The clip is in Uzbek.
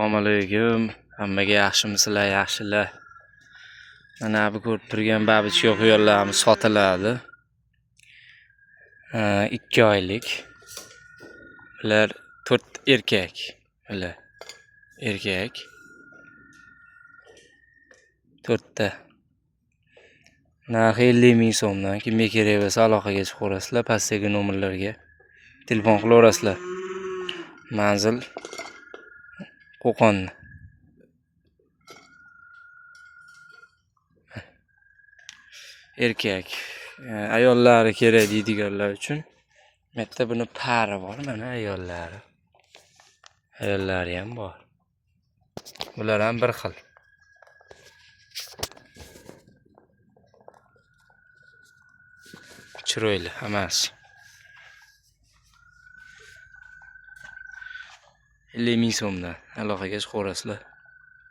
Assalomu alaykum. Hammaga yaxshimisizlar, yaxshilar. Mana bu ko'rib turgan babichka quyonlarimiz sotiladi. 2 oylik. Bular 4 erkak. Bular erkak. 4 ta. Narxi 50 ming so'mdan. Kimga kerak bo'lsa aloqaga chiqaverasizlar, pastdagi nomerlarga telefon qilaverasizlar. Manzil Qo'qon. Erkak. Ayollari kerak deydiganlar uchun bu yerda buni pari bor, mana ayollari. Ayollari ham bor. Bular ham bir xil. Chiroyli hammasi. 50 ming so'mdan aloqaga chiqaverasizlar.